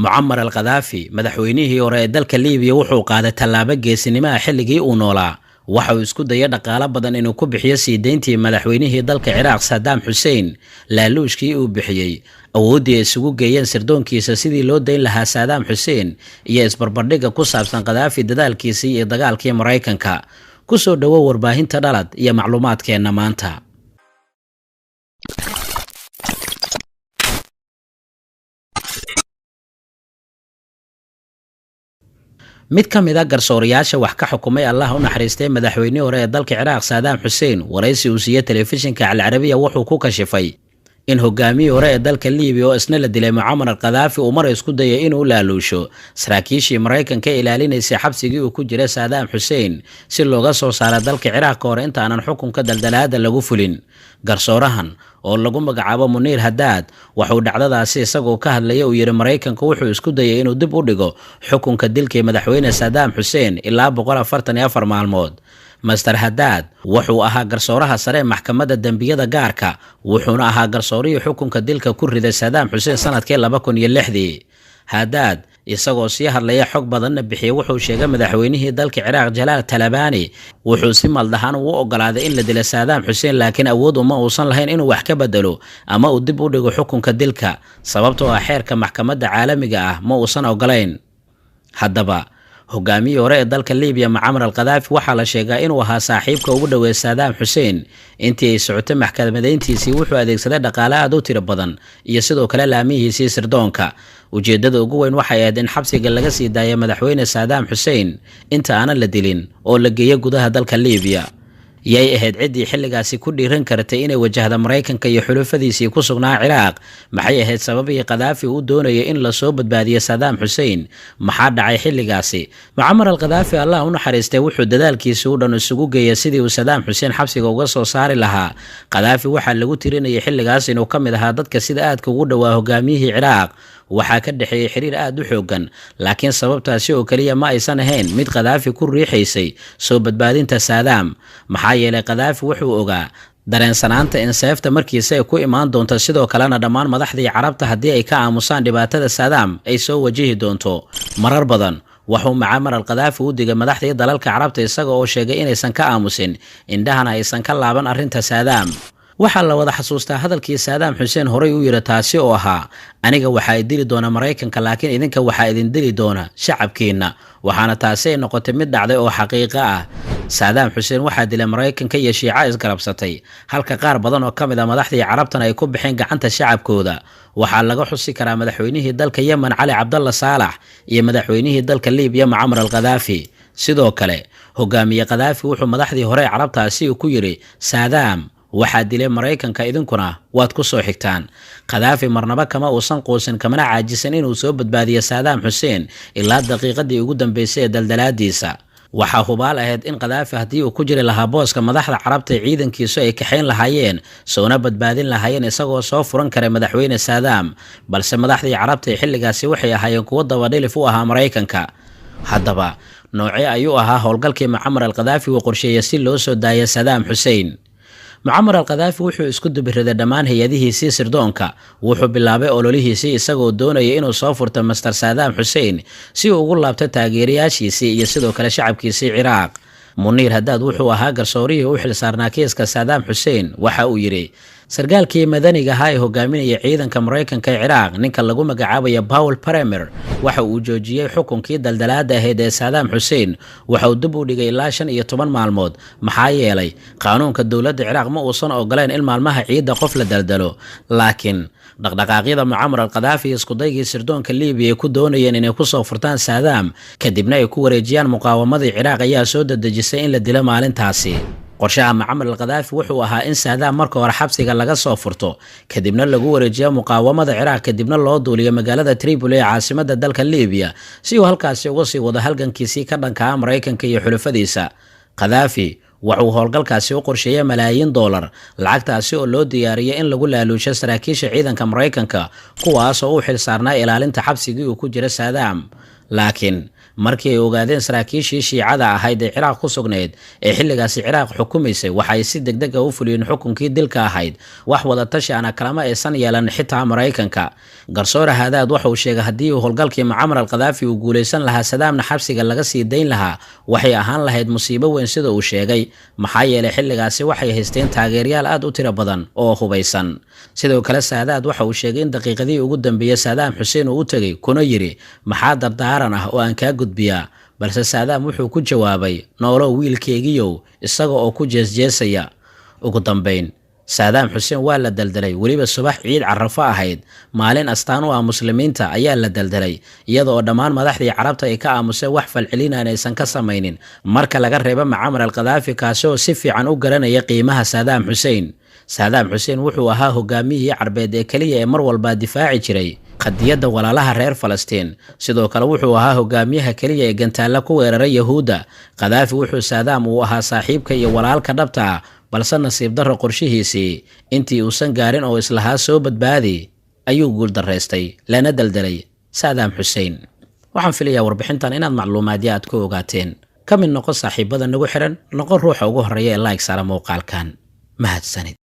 Mucamar al Khadaafi, madaxweynihii hore ee dalka Liibiya, wuxuu qaaday tallaabo geesinimaha xilligii uu noolaa. Waxa uu isku dayay dhaqaalo badan inuu ku bixiyo sii deyntii madaxweynihii dalka Ciraaq, Saddam Xuseen. Laaluushkii uu bixiyey, awooddii ay isugu geeyeen sirdoonkiisa sidii loo dayn lahaa Saddam Xuseen, iyo isbarbardhigga ku saabsan Khadaafi dadaalkiisii iyo dagaalkii Maraykanka. Ku soo dhowow warbaahinta Dhalad iyo macluumaadkeenna maanta. Mid ka mid a garsoorayaasha wax ka xukumay, Allah u naxariistay, madaxweynihii hore ee dalka Ciraaq, Saddam Xuseen, waraysi uu siiyey telefishinka Alcarabiya wuxuu ku kashifay in hogaamiyii hore ee dalka Liibiya oo isna la dilay, Mucamar al Khadaafi, uu mar isku dayay inuu laaluusho saraakiishii Maraykanka ilaalinaysay xabsigii uu ku jiray Saddam Xuseen si looga soo saara dalka Ciraaq ka hor intaanan xukunka daldalaada lagu fulin. Garsoorahan oo lagu magacaabo Muniir Hadaad waxuu dhacdadaasi isagoo ka hadlaya uu yidhi: Maraykanku wuxuu isku dayay inuu dib u dhigo xukunka dilkii madaxweyne Saddam Xuseen ilaa 144 maalmood. Master Hadaad wuxuu ahaa garsooraha sare ee maxkamadda dembiyada gaarka, wuxuuna ahaa garsoorihii xukunka dilka ku riday Saddam Xuseen sanadkii 2006-dii. Hadaad isagoo sii hadlaya, xog badanna bixiyey, wuxuu sheegay madaxweynihii dalka Ciraaq, Jalaal Talabani, wuxuu si maldahan ugu ogolaaday in la dilo Saddam Xuseen, laakiin awood uma uusan lahayn inuu wax ka bedelo ama uu dib u dhigo xukunka dilka, sababtoo ah xeerka maxkamadda caalamiga ah ma uusan ogolayn. Haddaba, hogaamiyii hore ee dalka Liibiya, Mucamar al Khadaafi, waxaa la sheegaa inuu ahaa saaxiibka ugu dhoweey Saddam Xuseen. Intii ay socotay maxkamadayntiisii, wuxuu adeegsaday dhaqaale aad u tiro badan iyo sidoo kale laamihiisii sirdoonka. Ujeeddada ugu weyn waxay ahayd in xabsiga laga sii daaya madaxweyne Saddam Xuseen inta aanan la dilin oo la geeyo gudaha dalka Liibiya. Yay ahayd ciddii xilligaasi ku dhiiran kartay inay wajahda Maraykanka iyo xulufadiisii ku sugnaa Ciraaq? Maxay ahayd sababihii Khadaafi uu doonayay in lasoo badbaadiyo Saddam Xuseen? Maxaa dhacay xilligaasi? Mucamar al Khadaafi, Allah u naxariistay, wuxuu dadaalkiisi u dhan isugu geeyay sidii uu Saddam Xuseen xabsiga uga soo saari lahaa. Khadaafi waxaa lagu tirinayay xilligaas inuu ka mid ahaa dadka sida aadka ugu dhowaa hogaamiyihii Ciraaq. Waxaa ka dhexeeyey xiriir aada u xoogan, laakiin sababtaasi oo keliya ma aysan ahayn mid Khadaafi ku riixaysay soo badbaadinta Saadaam, maxaa yeelay Khadaafi wuxuu ogaa dareensanaanta in seefta markiisa ay ku imaan doonto, sidoo kalena dhammaan madaxdii Carabta haddii ay ka aamusaan dhibaatada Saadaam ay soo wajihi doonto. Marar badan wuxuu Mucamar al Khadaafi u digay madaxdii dalalka Carabta, isaga oo sheegay inaysan ka aamusin, indhahana aysan ka laaban arrinta Saadaam. Waxaa la wada xasuustaa hadalkii Saadaam Xuseen horey u yidhi, taasi oo ahaa: "Aniga waxaa dili doona Maraykanka, laakiin idinka waxaa idin dili doona shacabkiinna." Waxaana taasi ay noqotay mid dhacday oo xaqiiqo ah. Saadaam Xuseen waxaa dilay Maraykanka iyo Shiica isgarabsatay, halka qaar badan oo ka mid a madaxdii Carabtana ay ku baxeen gacanta shacabkooda. Waxaa laga xusi karaa madaxweynihii dalka Yemen, Cali Cabdalla Saalax, iyo madaxweynihii dalka Liibiya, Mucamar al Khadaafi. Sidoo kale hogaamiye Khadaafi wuxuu madaxdii hore ee Carabtaasi ku yidhi: "Saadaam waxaa dilay Maraykanka, idinkuna waad ku soo xigtaan." Khadaafi marnaba kama uusan quusin kamana caajisan inuu soo badbaadiyo Saadaam Xuseen ilaa daqiiqadii ugu dambeysay ee daldalaadiisa. Waxaa hubaal ahayd in Khadaafi haddii uu ku jiri lahaa booska madaxda Carabta, ciidankiisu ay kaxayn lahaayeen soona badbaadin lahaayeen isagoo soo furan kara madaxweyne Saadaam, balse madaxdii Carabta ee xilligaasi waxay ahaayeen kuwo dabadhilif u ahaa Maraykanka. Haddaba, noocee ayuu ahaa howlgalkii Mucamar al Khadaafi uu qorsheeyay si loo soo daaya Saadaam Xuseen? Mucamar al Khadaafi wuxuu isku dubiraday dhammaan hay-adihiisii sirdoonka. Wuxuu bilaabay ololihiisii isagoo doonaya inuu soo furto Master Saadaam Xuseen si uu ugu laabto taageerayaashiisii iyo sidoo kale shacabkiisii Ciraaq. Muniir Hadaad wuxuu ahaa garsoorihii u xilsaarnaa kiiska Saadaam Xuseen. Waxa uu yidhi: sargaalkii madaniga ahaa ee hogaaminaya ciidanka Maraykanka ee Ciraaq, ninka lagu magacaabaya Paul Bremer, waxa uu joojiyey xukunkii daldalaada ahayd ee Saadaam Xuseen. Waxa uu dib u dhigay ilaa 15 maalmood, maxaa yeelay qaanuunka dowladda Ciraaq ma uusan ogoleyn in maalmaha ciidda qof la daldalo. Laakiin dhaqdhaqaaqyada Mucamar al Khadaafi, iskudaygii sirdoonka Liibiya ay ku doonayeen inay kusoo furtaan Saadaam kadibna ay ku wareejiyaan muqaawamadii Ciraaq, ayaa soo dedejisay in la dilo maalintaasi. Qorshaha Mucamar al Khadaafi wuxuu ahaa in Saadaam marka hore xabsiga laga soo furto, kadibna lagu wareejiyo muqaawamada Ciraaq, kadibna loo duuliyo magaalada Tripoli ee caasimada dalka Liibiya si uu halkaasi uga sii wado halgankiisii ka dhanka ah Maraykanka iyo xulufadiisa. Khadaafi wuxuu howlgalkaasi u qorsheeyay malaayiin doolar, lacagtaasi oo loo diyaariyay in lagu laaluusho saraakiisha ciidanka Maraykanka, kuwaas oo u xil saarnaa ilaalinta xabsigii uu ku jira Saadaam. Laakiin markii ay ogaadeen saraakiishii Shiicada ahayd ee Ciraaq ku sugnayd ee xilligaasi Ciraaq xukumaysay, waxay si degdega u fuliyeen xukunkii dilka ahayd. Wax wadatashi ana kalama aysan yeelan xitaa Maraykanka. Garsoore Hadaad waxa uu sheegay haddii uu howlgalkii Mucamar al Khadaafi uu guulaysan lahaa, Sadaamna xabsiga laga sii dayn lahaa, waxay ahaan lahayd musiibo weyn, sida uu sheegay, maxaa yeelay xilligaasi waxay haysteen taageeryaal aad u tiro badan oo hubaysan. Sidoo kale Saadaad waxa uu sheegay in daqiiqadihii ugu dambeeyey Saadaam Xuseen uu u tegay kuna yidhi: "Maxaa dardaaran ah oo aan kaa gudbiyaa?" Balse Saadaam wuxuu ku jawaabay: "Noolow wiilkeygiyow," isaga oo ku jeesjeesaya. Ugu dambayn Saadaam Xuseen waa la daldalay, weliba subax ciid Carafo ahayd, maalin astaan u ah Muslimiinta ayaa la daldalay, iyada oo dhammaan madaxdii Carabta ay ka aamuseen, wax falcelinaan aysan ka samaynin, marka laga reebo Macamar al Khadaafi, kaasi oo si fiican u garanaya qiimaha Saadaam Xuseen. Saadaam Xuseen wuxuu ahaa hogaamiyihii Carbeed ee keliya ee mar walbaa difaaci jiray qadiyadda walaalaha reer Falastiin. Sidoo kale wuxuu ahaa hogaamiyaha keliya ee gantaalla ku weeraray Yahuudda. Khadaafi wuxuu Saadaam uu ahaa saaxiibka iyo walaalka dhabta ah, balse nasiib darro qorshihiisii intii uusan gaarin oo islahaa soo badbaadi ayuu guuldaraystay, lana daldalay Saadaam Xuseen. Waxaan filayaa warbixintan inaad macluumaadyo aad ku ogaateen. Ka mid noqo saaxiibada nagu xiran, noqon ruuxa ugu horreeya ee like saara muuqaalkan. Mahadsanid.